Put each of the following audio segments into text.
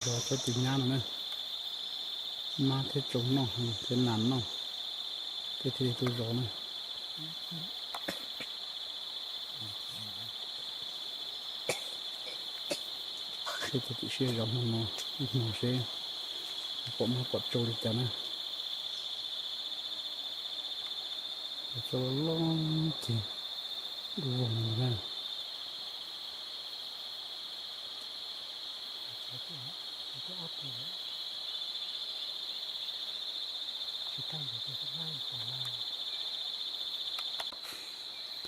Zov cov tis nyab no na, mab thiab tsau noj thiab nas noj, peb thiaj li tuaj zov na. Peb cia li siab zov hmo no, ib hmos seb pom mab pom tsau li cas na. Tsau loj loj ces dub vog na.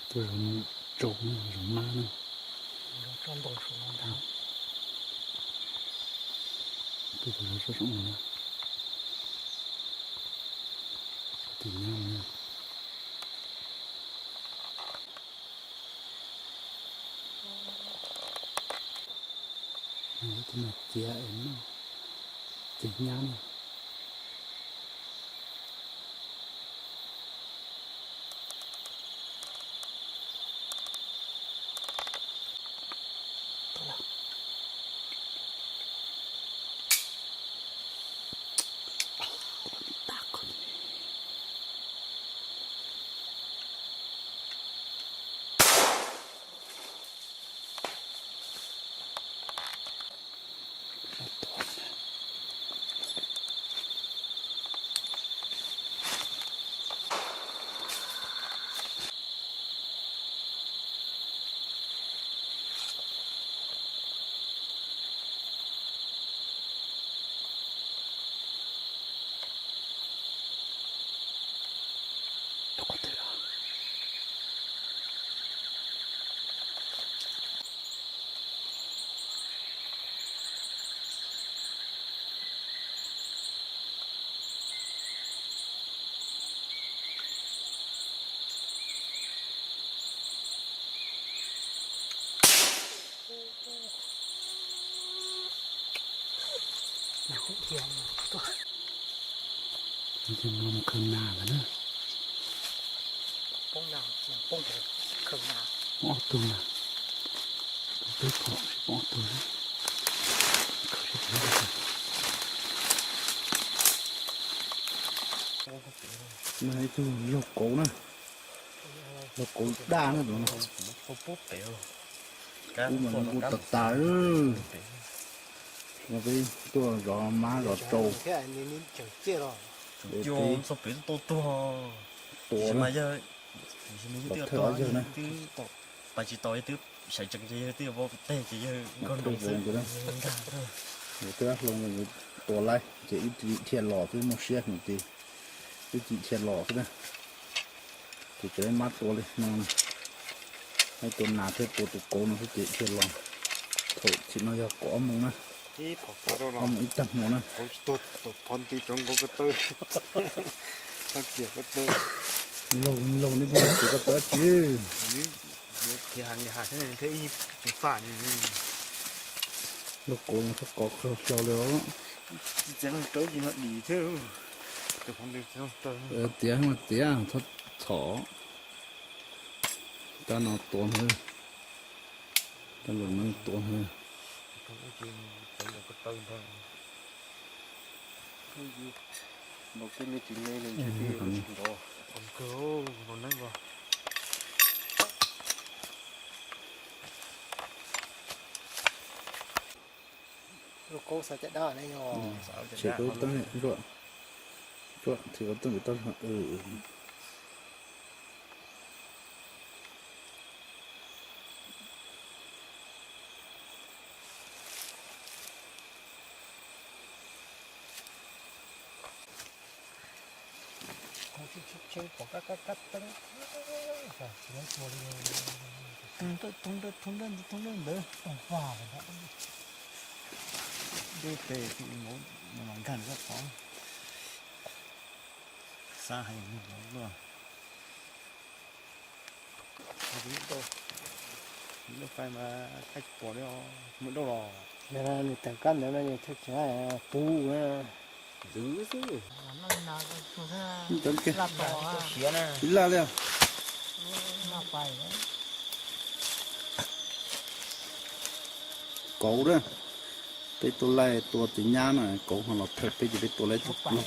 Tuaj zov tsau na, zov mab na. Tuaj zov tsau no na. Tis nyab no na. Ib tug no ciav es noj, ciav nyab na. Ces no mus khaws nas lawm na. Poob ob tug na. Peb phom poob ob tug na. Ib tug laug kauv na. Laug kauv daj na. Ub mas nkuj tas tas. No peb tuaj zov mab zov tsau. Tua na. Pov thawj ob yawg na. Pas tsis tau yawg twb sawv tsees ces yawg twb vau teg ces yawg nkag nroos xwb. Yawg twb hloov tua laib ces ib txhia los twb muaj siab heev ces ib txhia los xwb na. Ces tseem mab tua li no na. Tua nas thiab tua tus kauv no xwb ces dhia los. Thaum txhim no yog kaum ob moos na. Ob moos ib tag hmo na. Laug laug nej pheej txiav ko taw dab tsi? Laug kauv no txhob kov hlo hlo li os. Tiav mas tiav, txhob txhom. Rab no tua ntag, rab npam neeb tua ntag. Lub kaub xav caj dab ne yog. Tseem ua tau, tseem ua tau. Thoob nrab, thoob nrab, thoob nrab ntawd, thoob vaj ntawd. Dub tes mus nkag rau qhov xab heev luaj. Lub fais mas thaij tsis pom li os, mus dauj los. Nws tawm kab ntawd no yog chaw tseem pub na. Ntawd xwb. Ib laj li. Kauv na, Peb tuaj laij tua txiv nyab no, kauv ho los thawj peb ces peb tua laij tua kauv.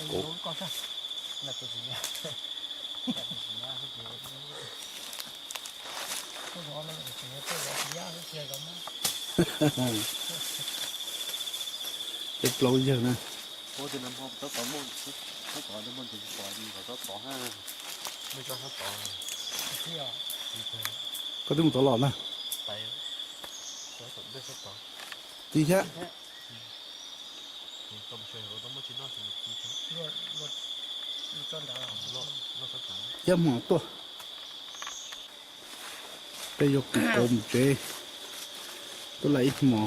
Peb plaub yawg na. Koj twb mus tod los na? Tib thiab. Ib hmo tuaj. Peb yuav kws kauv mus tsev, tuaj laij ib hmo,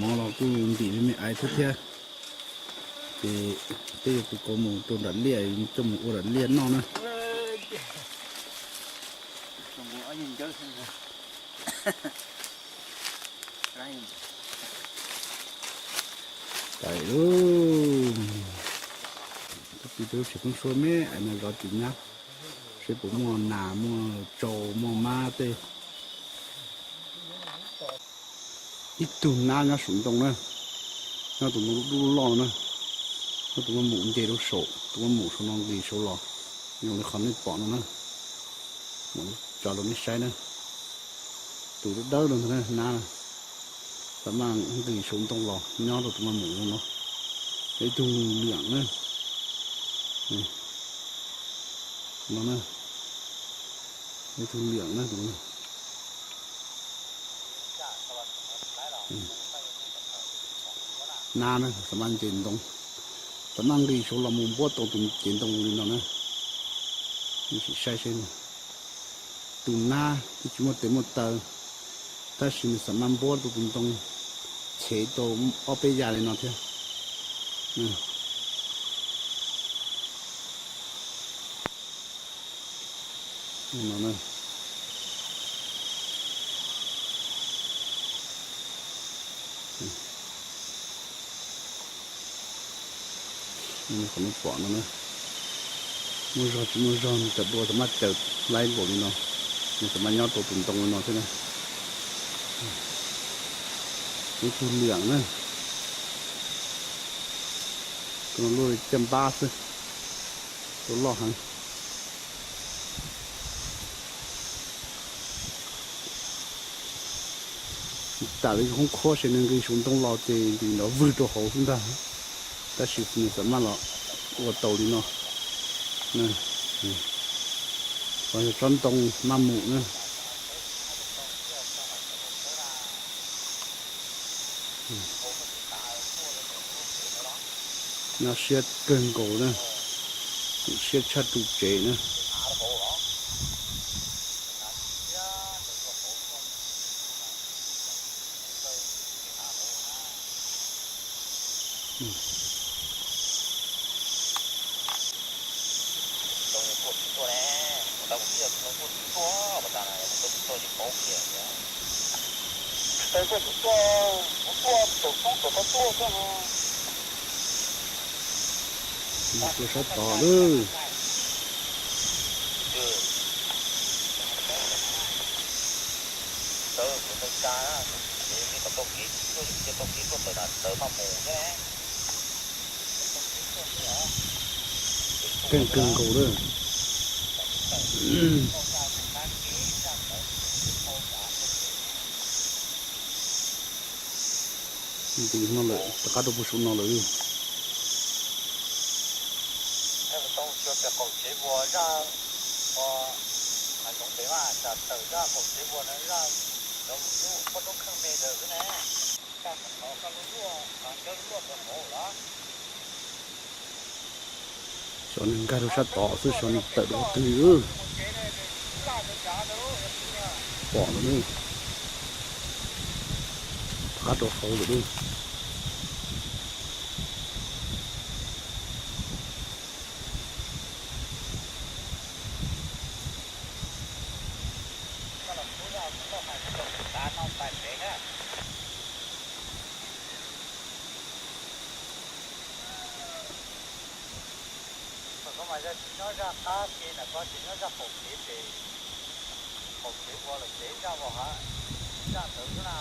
mov los kuj ntim me me aiv thiab thiab. Ces peb yuav kws kauv mus rau nram liaj, coj mus ua nram liaj noj na. Tais lub, tus pib peb lub tsev pheeb suab me es no zov txiv nyab, seb puas muaj nas muaj tsau muaj mab tej. Ib tug nab nyob saum ntoo na, nyob tus ntoo loj loj no na, nyob tus maj mus nce rau saum, tus maj mus saum no nqis saum los, zoo li qhov nej pom no na. Tso rau nej saib na, tus dawb dawb no ntag na, nab na, xam maj nqis saum ntoo los nyob rau tus maj mus no. Ib tug liam na, no na, ib tug liam na. Nab na xam maj nce ntoo, xam maj nqis saum los mus npuab tau tus cev ntoo li no na. Sim saib seb, tus nab twb tsis muaj tes muaj taw, tab sis nws xam maj npuab tau tus ntoo chev tau ob peb yas li no thiab. Qhov nej pom no na, muaj zog tsis muaj zog nws cov dua xam maj caws laib npaum li no, nws xam maj nyob rau tus ntoo li no thiab na. Ib tug liam na, tus no luaj li caj npab xwb, tus loj heev. Tam li khoob khuab ces nws nqis saum ntoo los ces ntim nrov vwg rau hauv xwb ntag, tab sis nws xam maj los ua tau li no. Qhov yog tsob ntoo maj mus na. Nyob siab kawg nkaus na, siab tshaj ru tsev na. Tua sab tod lawm. Keej kawg nkaus lawm. Nti no lawm, rov qab rau puag saum no lawm. Xyov nws nkag rau sab tod xwb, xyov nws tawm rau qhov twg. Pom lawm ne, rov qab rau hauv lawm ne. Koj mas yog tsis nyob zaj qab ke ntawm koj ces nyob zaj qaum kev pem, qaum kev ua lawm pem zaj vos ha, zaj ntawd xwb na.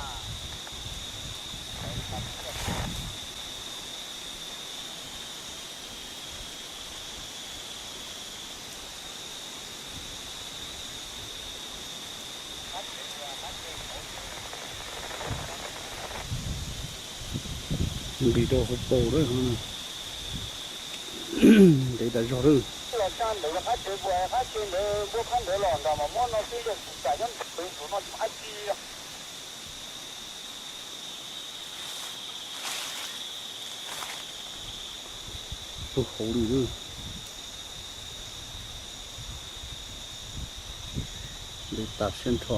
Nqis rau hauv paus lawm, ntev tas zog lawm. Puag hauv li, ntev tas siab nrho.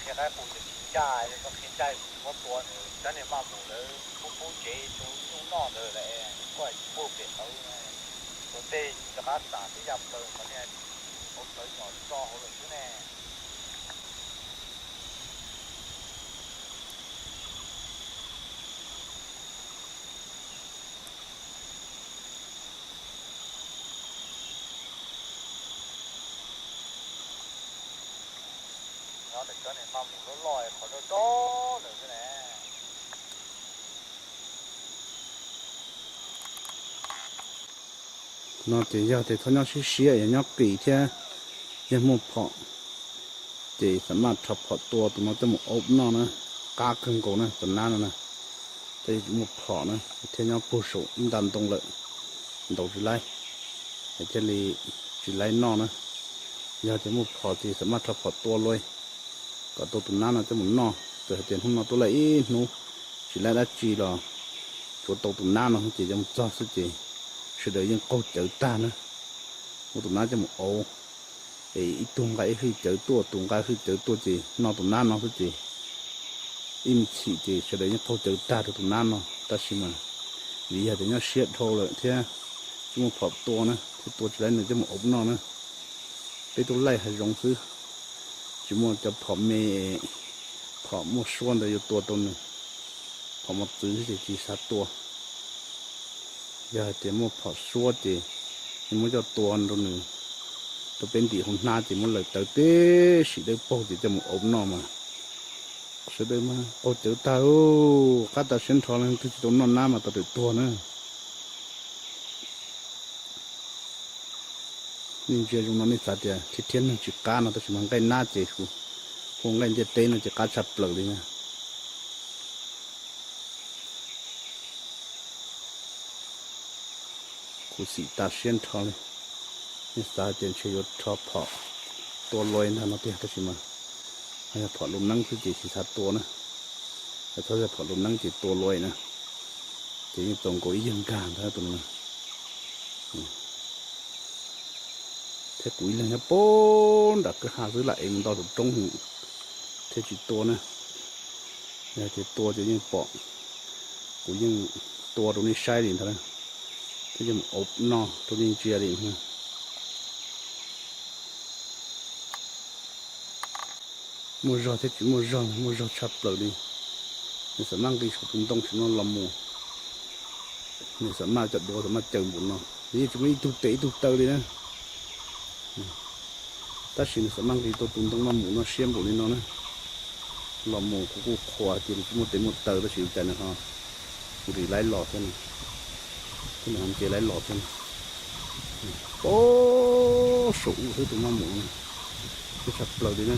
Qhia qaib qus ces tsis ncaj, koj qhia ncaj kuv tsis muab tua nws, cov niag maj mus lawv pub pub tsev rau nyuj noj ntawd lawm, koj tsis puag pem qhov ua tej rov qab xam tib yam plaws, qhov niag hauv plawv nyom tso hauv lawm xwb ne. Nyob ntawm cov niag maj mus loj loj qhov rau rau ntawd xwb ne. No ces yog tias txhob nyob siab siab, yog nyob qis thiab yog muaj phom ces xam maj rho phom tua tus no coj mus auv noj na, qab kawg nkaus na tus nab no na. Tej muaj phom na thiab nyob puag saum ib nta ntoo lawm, ntaus tsis laib, thiaj li tsis laib noj na. Yog tias muaj phom ces xam maj rho phom tua luaj kom tau tus nab no coj mus noj. Txawm hais tias hnub no tuaj laij ib hnub tsis laib dab tsi los tsuav tau tus nab no ces coj mus txog xwb ces sawv daws yeej qaug cawv tag na. Muab tus nab coj mus auv es ib tug nqa ib hwj cawv tuaj, tus nqa hwj cawv tuaj ces noj tus nab no xwb ces ib me chim ces sawv daws yeej qaug cawv tag rau tus nab no. Tab sis mas vim yog tias nyob siab dhau lawm thiab tsis muaj phom tua na, thiaj tua tsis laib nws coj mus auv noj na. Peb tuaj laij hav zoov xwb, tsis muaj cov phom me, phom muaj suab ntawd yuav tua tau nws. Phom mos txwv ces tsis xav tua. Yog hais tias muaj phom suab ces muab coj tua rau nws, rau peb ntim hauv hnab ces muab lawm tawv tib sim dawb paug ces coj mus auv noj mas sawv daws mas qaug cawv tag. Qab tas siab nrho leej twg tsis tau noj nab mas tau tawm tuag na. Nej ntsia zoo no nej xav tias thiab thiab neeg tsis qab no, tab sis mas nqaij nab ces hu nqaij ntiaj teb no ces qab tshaj plaws li na. Khuv xim tas siab nrho li. Nej xav tias ntshe yuav rho phom tua luaj ntag no tiag, tab sis mas yog phom lus neeb xwb ces tsis xav tua na. Txhob yog phom lus neeb ces tua luaj na, ces yeej txaus nkaus ib yawg nkag ntag tus no. Thiab kuv ib leeg nyob puag nram kwj ha xwb lam ev mus nto saum roob thiab tsis tua na. Yog tias tua ces yeej pom, kuv yeej tua rau nej saib li ntag, thiab yeej mus auv noj rau nej ntsia li. Muaj zog thiab tsis muaj zog, muaj zog tshaj plaws li. Nws xam maj nqis saum tus ntoo saum no los mus, nws xam maj cov duav xam maj caws npaum no, nws yeej tsis muaj ib tug tes ib tug taw li na. Tab sis nws xam maj nqis tau tus ntoo maj mus no siab npaum li no na. Los mus kuv kuj qhuas tias nws tsis muaj tes muaj taw tab sis cas nws ho nqis laib los thiab, thiab nws ho nce laib los thiab. Pob saum ub xwb tus maj mus no, siab tshaj plaws li na.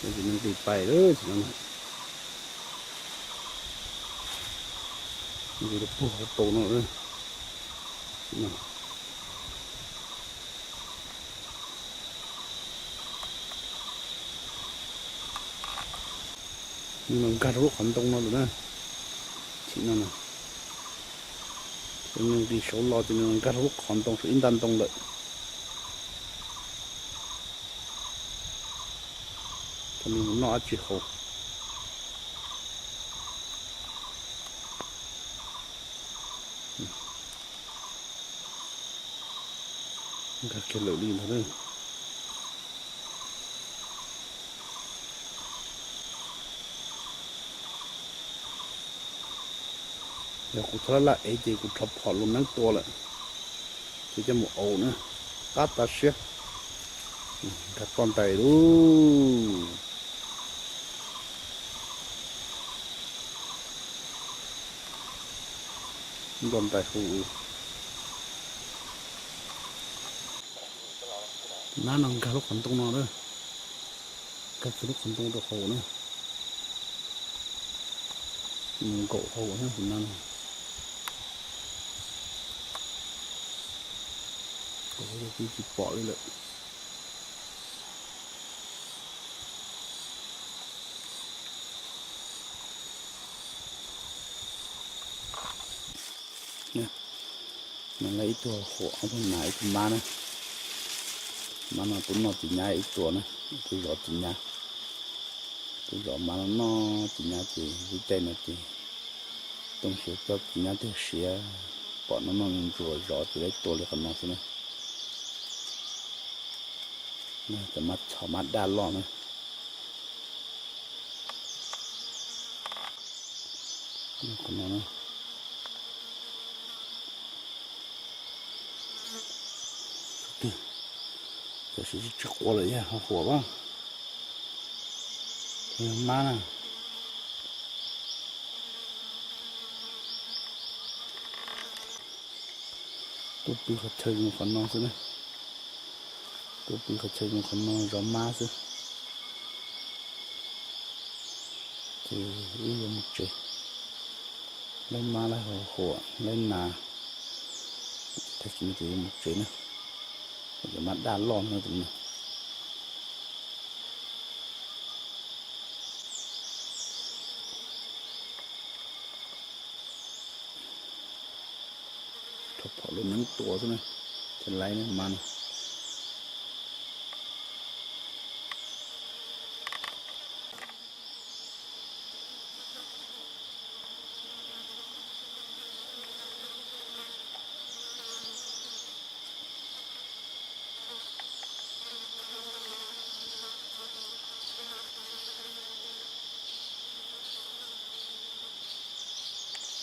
Nws nqis pais lawm, nqis rau puag hauv paus no. Nws nkag rau lub qhov ntoo no lawm na. Chim no na, nws nqis saud los ces nws nkag rau lub qhov ntoo saum ib nta ntoo lawm. Thaum nws mus noj dab tsi haus. Nkag kiag lawm li ntag. Yog kuv txhob laj laj ev ces kuv rho phom lub neeb tua lawm, ces coj mus auv na, qab tas siab. Nkag ploj ntais lauj. Nploj ntais hauv. Nab no nkag lub qhov ntoo no na, nkag kiag lub qhov ntoo rau hauv na, mus nkaum hauv thiab tus nab no. Kuv twb tsis pom li lawm. Nws lawv ib tug huam, ob tug nas, ib tug mab na. Mab no twb noj txiv nyab ib tuas na, twb zov txiv nyab. Twb zov mab no noj txiv nyab ces lub caij no ces Tooj Xyooj coj txiv nyab twg siav, pom no noj ntsuas zov ces lawv tua li qhov no xwb na. Cov mab txho mab daj loj na. Qhov no na. Tam sim tsis qua lawm yog huam huam as, yog mab na. Tuaj pw qhov chaw zoo qhov no xwb na. Tuaj pw qhov chaw zoo qhov no zov mab xwb. Ces wb yuav mus tsev, laib mab laib huam laib nas, tam sim no ces yuav mus tsev na. Cov mab daj loj no tus no. Rho phom lub neeb tua xwb na, thiaj laib mab no.